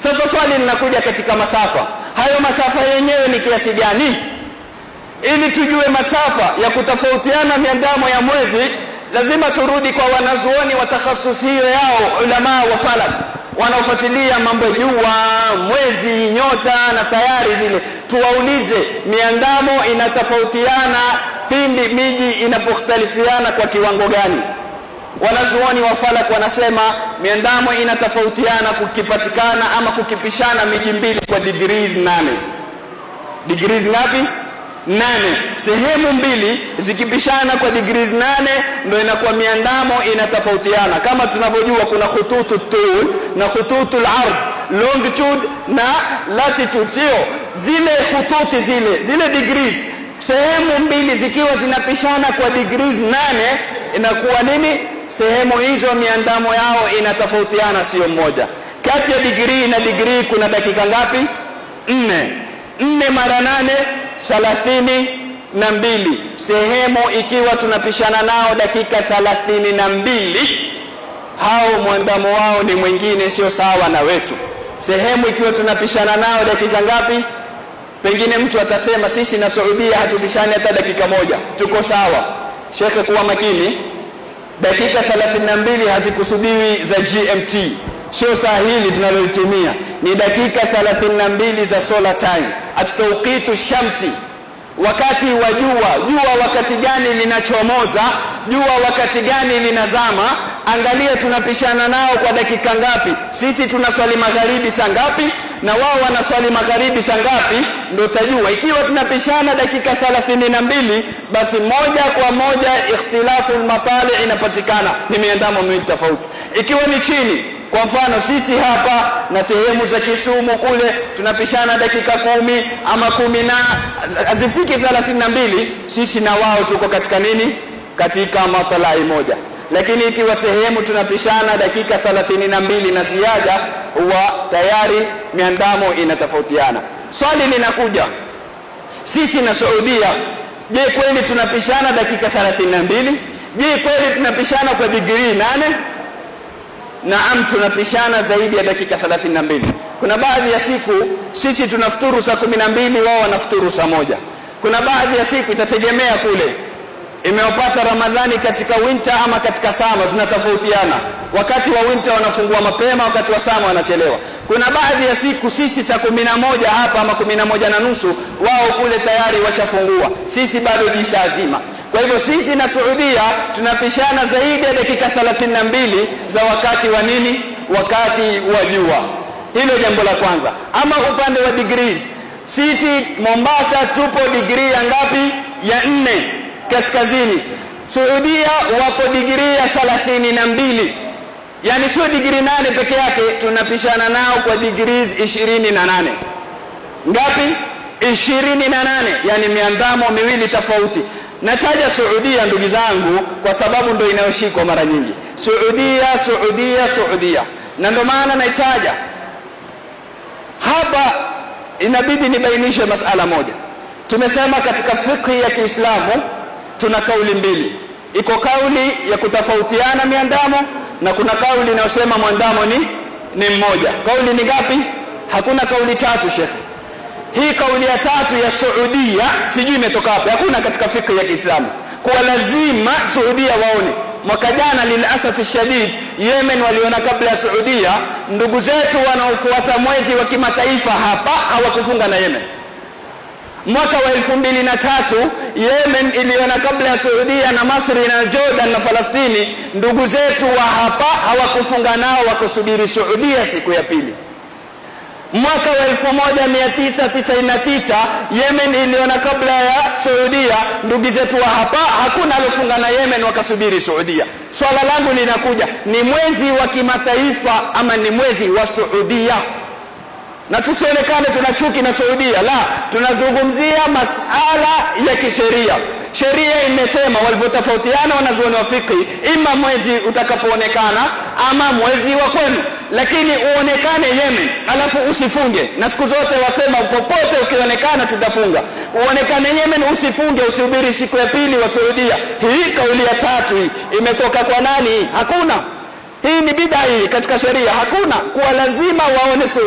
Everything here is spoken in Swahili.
Sasa swali linakuja katika masafa. Hayo masafa yenyewe ni kiasi gani? Ili tujue masafa ya kutofautiana miandamo ya mwezi, lazima turudi kwa wanazuoni wa takhasusi hiyo yao, ulama wa falak, wanaofuatilia mambo jua, mwezi, nyota na sayari zile. Tuwaulize miandamo inatofautiana pindi miji inapokhtalifiana kwa kiwango gani? Wanazuoni wa falak wanasema miandamo inatofautiana kukipatikana ama kukipishana miji mbili kwa degrees 8. Degrees ngapi? 8. Sehemu mbili zikipishana kwa degrees 8 ndio inakuwa miandamo inatofautiana. Kama tunavyojua kuna khututu tul na khututu al-ard, longitude na latitude, sio? Zile khututi zile degrees, sehemu mbili zikiwa zinapishana kwa degrees 8 inakuwa nini? Sehemu hizo miandamo yao inatofautiana, sio mmoja. Kati ya degree na degree kuna dakika ngapi? 4. 4 mara 8 32. Sehemu ikiwa tunapishana nao dakika 32, hao mwandamo wao ni mwingine, sio sawa na wetu. Sehemu ikiwa tunapishana nao dakika ngapi? Pengine mtu atasema sisi na Saudia hatupishani hata dakika moja, tuko sawa. Shekhe, kuwa makini. Dakika 32 hazikusudiwi za GMT, sio saa hili tunaloitumia, ni dakika 32 za solar time, at-tawqitu shamsi, wakati wa jua. Jua wakati gani linachomoza, jua wakati gani linazama. Angalia tunapishana nao kwa dakika ngapi. Sisi tunaswali magharibi saa ngapi na wao wanaswali magharibi saa ngapi, ndio utajua. Ikiwa tunapishana dakika 32, basi moja kwa moja ikhtilafu al-matali inapatikana, ni miandamo miwili tofauti. Ikiwa ni chini, kwa mfano sisi hapa na sehemu za Kisumu kule tunapishana dakika 10 ama 10 na hazifiki 32, sisi na wao tuko katika nini? Katika matalai moja. Lakini ikiwa sehemu tunapishana dakika 32 na ziada, huwa tayari miandamo inatofautiana. Swali linakuja, sisi na Saudia, je, kweli tunapishana dakika 32? Je, kweli tunapishana kwa degree 8? Naam, tunapishana zaidi ya dakika 32. Kuna baadhi ya siku sisi tunafuturu saa 12, wao wanafuturu saa 1. Kuna baadhi ya siku itategemea kule imewapata Ramadhani katika winter ama katika summer, zinatofautiana. Wakati wa winter wanafungua mapema, wakati wa summer wanachelewa. Kuna baadhi ya siku sisi saa 11 hapa ama 11:30, wao kule tayari washafungua, sisi bado jisha azima. Kwa hivyo sisi na Saudia tunapishana zaidi ya dakika 32 za wakati wa nini? Wakati wa jua. Hilo jambo la kwanza. Ama upande wa degrees, sisi Mombasa tupo degree ya ngapi? Ya 4 kaskazini. Saudia wapo degree ya 32. Yani sio degree 8 peke yake, tunapishana nao kwa degrees 28. Ngapi? 28, yani miandamo miwili tofauti. Nataja Saudia ndugu zangu kwa sababu ndio inayoshikwa mara nyingi. Saudia, Saudia, Saudia. Na ndio maana naitaja. Hapa inabidi nibainishe masala moja. Tumesema katika fiqh ya Kiislamu tuna kauli mbili. Iko kauli ya kutofautiana miandamo na kuna kauli inayosema mwandamo ni mmoja. Kauli ni ngapi? Hakuna kauli tatu, shekhe. Hii kauli ya tatu ya Saudia sijui imetoka wapi. Hakuna katika fiqh ya Kiislamu kwa lazima Saudia waone. Mwaka jana lilasafi shadid, Yemen waliona kabla ya Saudia. Ndugu zetu wanaofuata mwezi wa kimataifa hapa hawakufunga na Yemen. Mwaka wa 2003 Yemen iliona kabla ya Saudia na Masri na Jordan na Falastini. Ndugu zetu wa hapa hawakufunga nao, wakusubiri Saudia siku ya pili. Mwaka wa 1999 Yemen iliona kabla ya Saudia. Ndugu zetu wa hapa hakuna alofunga na Yemen, wakasubiri Saudia. Swala langu linakuja, ni mwezi wa kimataifa ama ni mwezi wa Saudia? Na tusionekane tuna chuki na Saudia, la, tunazungumzia masala ya kisheria. Sheria imesema walivyotofautiana wanazuoni wa fiqh, ima mwezi utakapoonekana ama mwezi wa kwenu, lakini uonekane Yemen alafu usifunge. Na siku zote wasema popote ukionekana tutafunga. Uonekane Yemen usifunge, usubiri siku ya pili wa Saudia. Hii kauli ya tatu hii imetoka kwa nani? Hakuna. Hii ni bid'a hii katika sheria, hakuna kuwa lazima waone Saudia.